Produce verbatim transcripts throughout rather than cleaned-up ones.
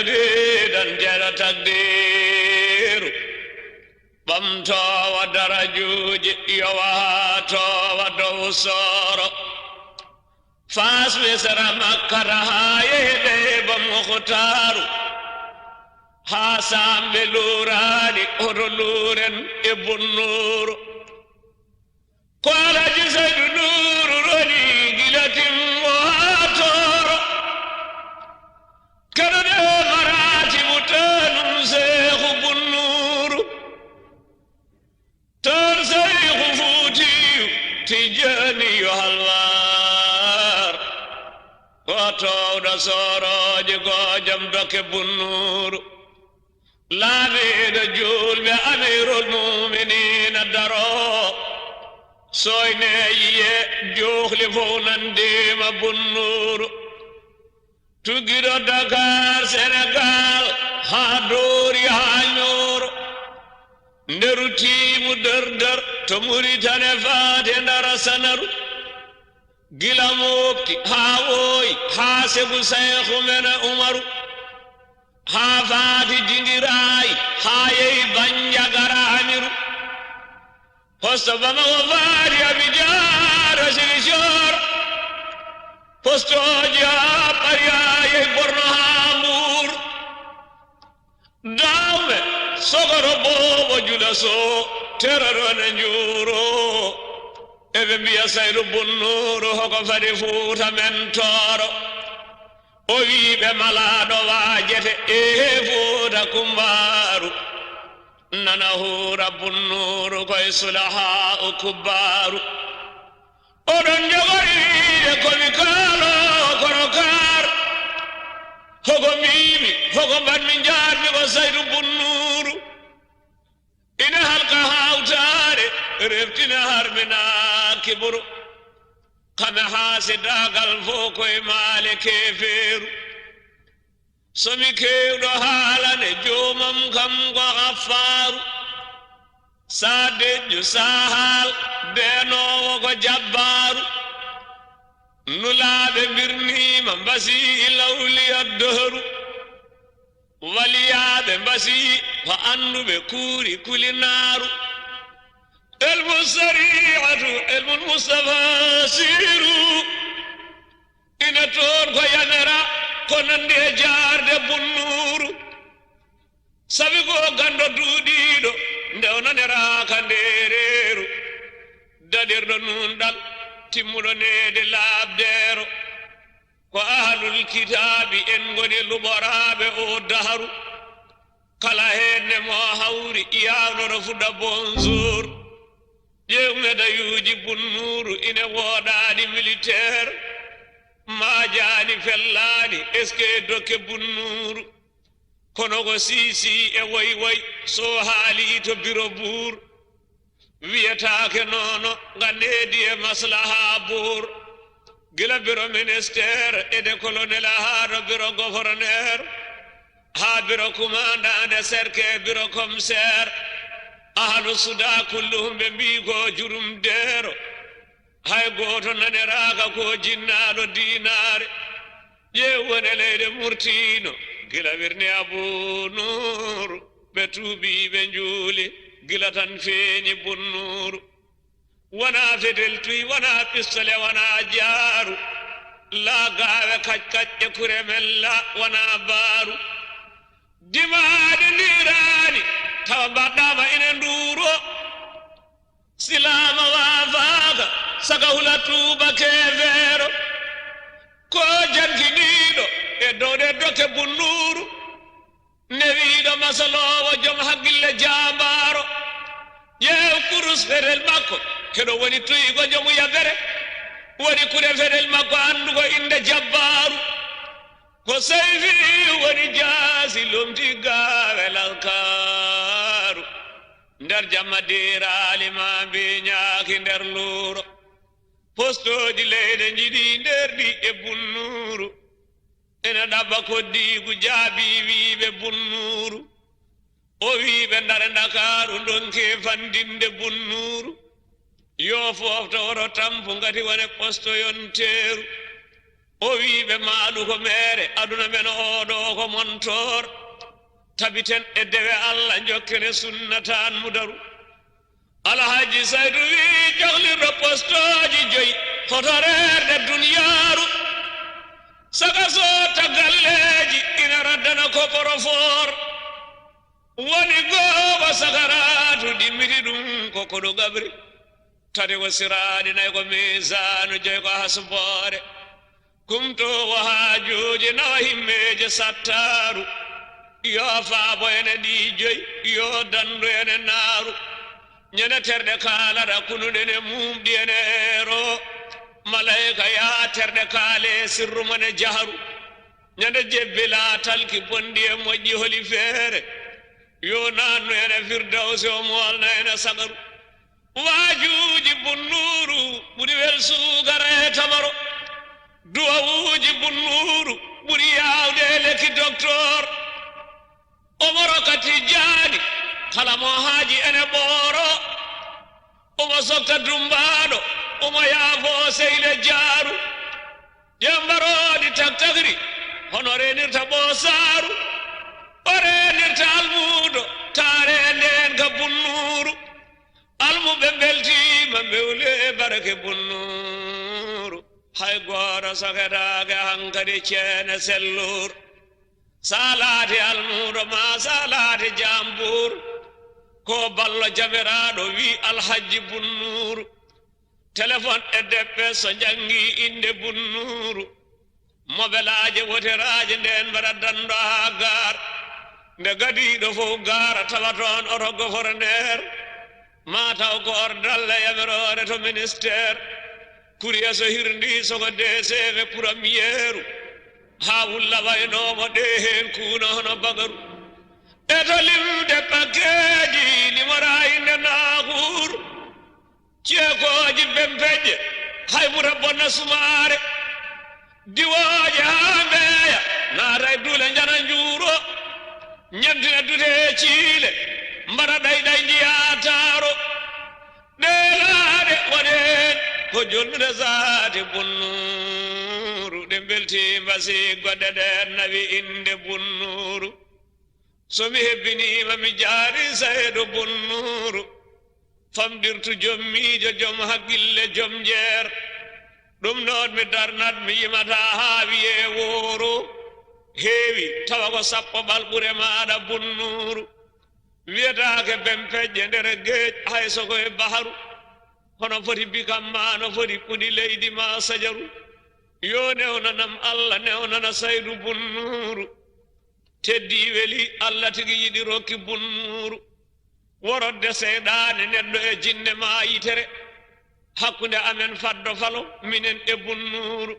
Idan jela takdiru, ɓamtoowo darajuuji, yowaatoowo dow sooro. Faas Misra Makkata haa yehi Ɗeyba Muhtaaru. Haa saamɓe luuraani, hoto luuren e Bunnuuru. Ko Alhaji Saydu Nuuru roni gila timmo haa tooro. Kala ɗe maraati mo tanum Seeku Bunnuuru. Tan Seeku Fuutiyu Tijjaaniyu Halwaar. Ko toowɗo soorooji ko jom dokke Bunnuuru. Laamiiɗo juulɓe, Amiirul Muuminiina daro. Sooyne yiye, juhli fof nandiima Bunnuuru. Tuggiɗo Dakar, Senegaal, haa Doori, haa Ñooro. Nderu tiimu derdar, to Muritani faade ndara Sanaru. Gila Mopti haa Wooyi, haa Segu Seeku men Umaru, haa faati Dingiraay, haa yehi Banjagara Amiru. Posto Bamako faati Abidjan, Ziguinchor. Postooji haa Paris, haa yehi Borno haa Mbuur. Dawɓe sogoro boobo jula so teroro ne njuuro. Eɓe mbiya Saydu Bunnuuru hoko fadi Fuuta men Tooro. O wii ɓe malaaɗo waajete, ehe Fuuta Kumbaaru. Nana huura Bunnuuru koye sulahaa o kubbaaru. Oɗon jogori wiide ko mi kaaloowo kono kaar. Hoko mbiimi, hoko mbaɗmi njaarmi ko Saydu Bunnuuru. Ina halka hawtaare, reftina harmina kiburu. Kame haasidaagal fof koye maale keefeeru. So mi keewɗo haalane joomam kam ko Gaffaaru. Saa deƴƴu, saa haal, deenoowo ko jabbaaru. Nulaaɓe mbirniima, mbasii lawliya dahru. Waliyaaɓe mbasii ko annduɓe kuuri kulinaaru. Elmu sari'atu, elmul Mustafa siiru. Ina toon ko yanera, ko nandi e jaarde Bunnuuru. Sabi ko ganndo duuɗiiɗo, nde o naneraaka ndeereeru. Daɗirɗo nuunɗal, timmuɗo neede laaɓdeero. Ko ahlul kitaabi en ngoni luɓoraaɓe o dahru. Kala heen ne mo hawri, yaawnoto fuɗɗa bonjour. Ƴeew medayuuji Bunnuuru ine wooɗaani militeer. Maajaani fellaani, est-ce que dokke Bunnuuru? Kono ko sii sii e woy woy, so haalii to biro buur. Wiyetaake noono, nga needi e maslaha buur. Gila biro ministeer, ede kolonel haa to biro goforneer. Haa biro kumandaande serke, biro komiseer. Ahlu suda kulluhum ɓe mbii ko jurum deero. Hay gooto naneraaka ko jinnaaɗo diinaare. Ƴeew wone leyɗe murtiino, gila wirni Abu Nuur. Ɓe tuubi, ɓe njuuli, gila tan feeñi Bunnuuru. Wonaa fetel tuy, wonaa pistole, wonaa jaaru. Laa gaawe kac kac e kure men la, wonaa baaru. Dimaaɗi ndiiraani, tawa mbaɗɗaama ine nduuro. Silaama waafaaka, saka hula tuuba keefeero. Ko jankiniiɗo e dow ɗe dokke Bunnuuru. Newiiɗo masaloowo, jom hakkille jaambaaro. Ƴeew kurus fetel makko, heɗo woni tuyi ko jomu yabere. Woni kure fetel makko, anndu ko innde jabbaaru. Ko seyfi woni jaasi, lomti gaawe laskaaru. Nder jamma diiraali ma mbiñaaki nder luuro. Postooji leyɗe njiɗi nder ɗi e Bunnuuru. Ina ɗaɓɓa koddiigu jaabi wiiɓe Bunnuuru. O wii ɓe ndare Ndakaaru ndonke fandinde Bunnuuru. Yo foofta woto tampu ngati wone posto yonteeru. O wi'i ɓe, "Maalu ko meere, aduna men oo ɗoo ko montoor. Tabiten e dewe Alla, njokken e sunna, taan mu daru." Alhaji Saydu wi'i, "Cohlirɗo postooji joyi, hoto reerde duniyaaru. Saka sootta galleeji, ina raddana koporofoor. Woni goo ko sakaraatu, ɗimmiti ɗum ko koɗo gabri. Tati ko siraaɗi, nayi ko miisaanu, joyi ko hasboore. Kumtoowo haajuuji, nawa himmeeje sattaaru. Yo faabo ene ɗii joyi, yo dandu ene naaru. Ñande terɗe kaalata, kunuɗe ne muumɗi ene eero. Malayka yaha terɗe kaale, sirru mon e jaharu. Ñande jebbila talki bonɗi e moƴƴi, holi feere. Yo naannu ene Firdawsi, o moolna ene sagaru." Waajuuji Bunnuuru ɓuri wel suukara e tamaro. Duwawuuji Bunnuuru ɓuri yaawde e lekki doktoor. Omaro ka Tijjaani, kala mo haaji ene ɓooro. Omo sokka dummbaaɗo, omo yaafoo seyle jaaru. Ɗe mbaroodi taktagri, hono reenirta ɓoosaaru. O reenirta almuudo, taaree ndeen ka Bunnuuru. Almuɓe mbeltiima, mbewle barake Bunnuuru. Hay gooto soketaake hankadi ceene selluur. Sa laati almuudo ma, sa laati jaambuur. Ko ballo jamiraaɗo wi Alhajji Bunnuuru. Telefon e deppe so njanngi innde Bunnuuru. Mobelaaje woteraaje ndeen mbaɗa danndo haa gaar. Nde gadiiɗo fof gaara tawa toon oto goforo nder. Ma taw ko ordalle yamiroore to ministeer. Kuriya so hirndi so ko D C V purameeru. Haa wulla waynoomo ɗe heen kuuna hono bagaru. E to limde pakkeeji limora innde naaxuur. Ceekooji bempeƴƴe, hay ɓura bonna sumaare. Diwooje haa mbeeya, naata e duule njana njuuro. Ñemtina dute e ciile, mbaɗa ɗay ɗay njiyaa taaro. Ɗe laaɗe waɗe heen ko jolnude zaati Bunnuuru. Ɗe mbeltii mbasi goɗɗe ɗeen nawi innde Bunnuuru. So mi hebbiniima, mi jaari Saydu Bunnuuru. Famɗirtu jom miijo, jom hakkille, jom njeer. Ɗum noon mi darnat, mi yimata haa wiyee wooro. Heewi, tawa ko sappo ɓal ɓure maaɗa Bunnuuru. Wiyetaake bempeƴƴe nder geej, hay so ko e baharu. Hono foti bikam ma, no foti puɗi leydi ma sajaru. Yo newnanam Alla, newnana Saydu Bunnuuru. Teddii weli, Alla tigi yiɗi rokki Bunnuuru. Worodde seyɗaane neɗɗo e jinne ma yitere. Hakkunde amen faddo falo, minen e Bunnuuru.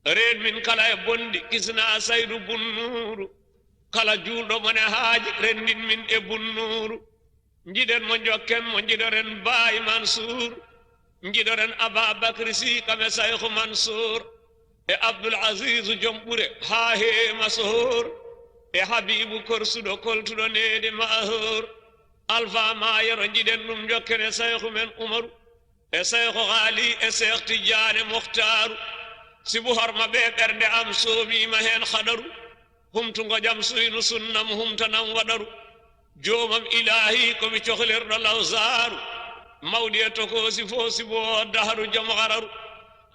Reen min kala e bonɗi, kisna Saydu Bunnuuru. Kala juulɗo mone haaji, renndin min e Bunnuuru. Njiɗen mo, njokken mo, njiɗoren Baay Mansuur. Njiɗoren Abaa Bakri Si, kam e Sayku Mansuur. E Abdul Asiisu joom ɓure, haa heewi masoor. E Habiibu korsuɗo, koltuɗo needi mahoor. Alfaa Maayoro, njiɗen ɗum, njokken e Sayku men Umaru. E Sayku Haali, e Seek Tijjaane Muhtaaru. Sibu horma ɓe, ɓernde am soomiima heen hadaru. Humtungo jam suynu sunnam, humtanam waɗaru. Joomam Ilaahi, ko mi cohlirɗo lawsaaru. Mawɗi e tokoosi fof, sibu o dahru joom hararu.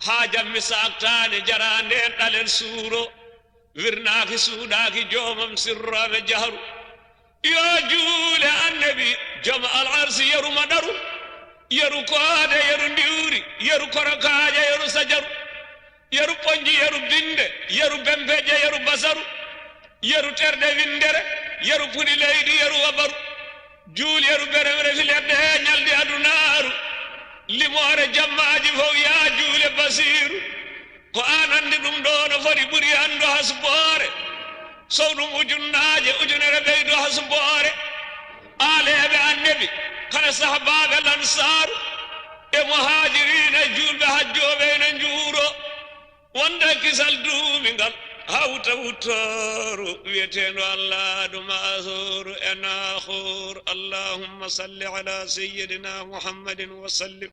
Haa jam mi saaktaani, jaraa ndeen ɗalen suuro. Wirnaaki, suuɗaaki, joomam sirrooɓe jahru. Yo juule Annabi, joom Al Arsi, yeru ma ɗaru. Yeru koode, yeru ndiwri, yeru korokaaje, yeru sajaru. Yeru ɓonji, yeru binnde, yeru bempeƴƴe, yeru basaru, yeru terɗe winndere, yeru puɗi leydi, yeru wabaru. Juul yeru berewre filerɗe he ñalɗi adunaaru. Limoore jammaaji fof, yaa juule Basiiru. Ko aan anndi ɗum ɗo no foti, ɓuri anndu hasboore. Sow ɗum ujunnaaje, ujunere ɓeydu hasboore. Aaleeɓe Annabi, kala sahabaaɓe Lansaaru, e Muhaajiriina, e juulɓe hajjooɓe ene njuuro. Wonde kisal duumingal, hawta wuttooru, wiyeteendo Alla ɗum Asuuru e Naaxuur. Allahumma salli ala sayyidina Muhammadin wa sallim.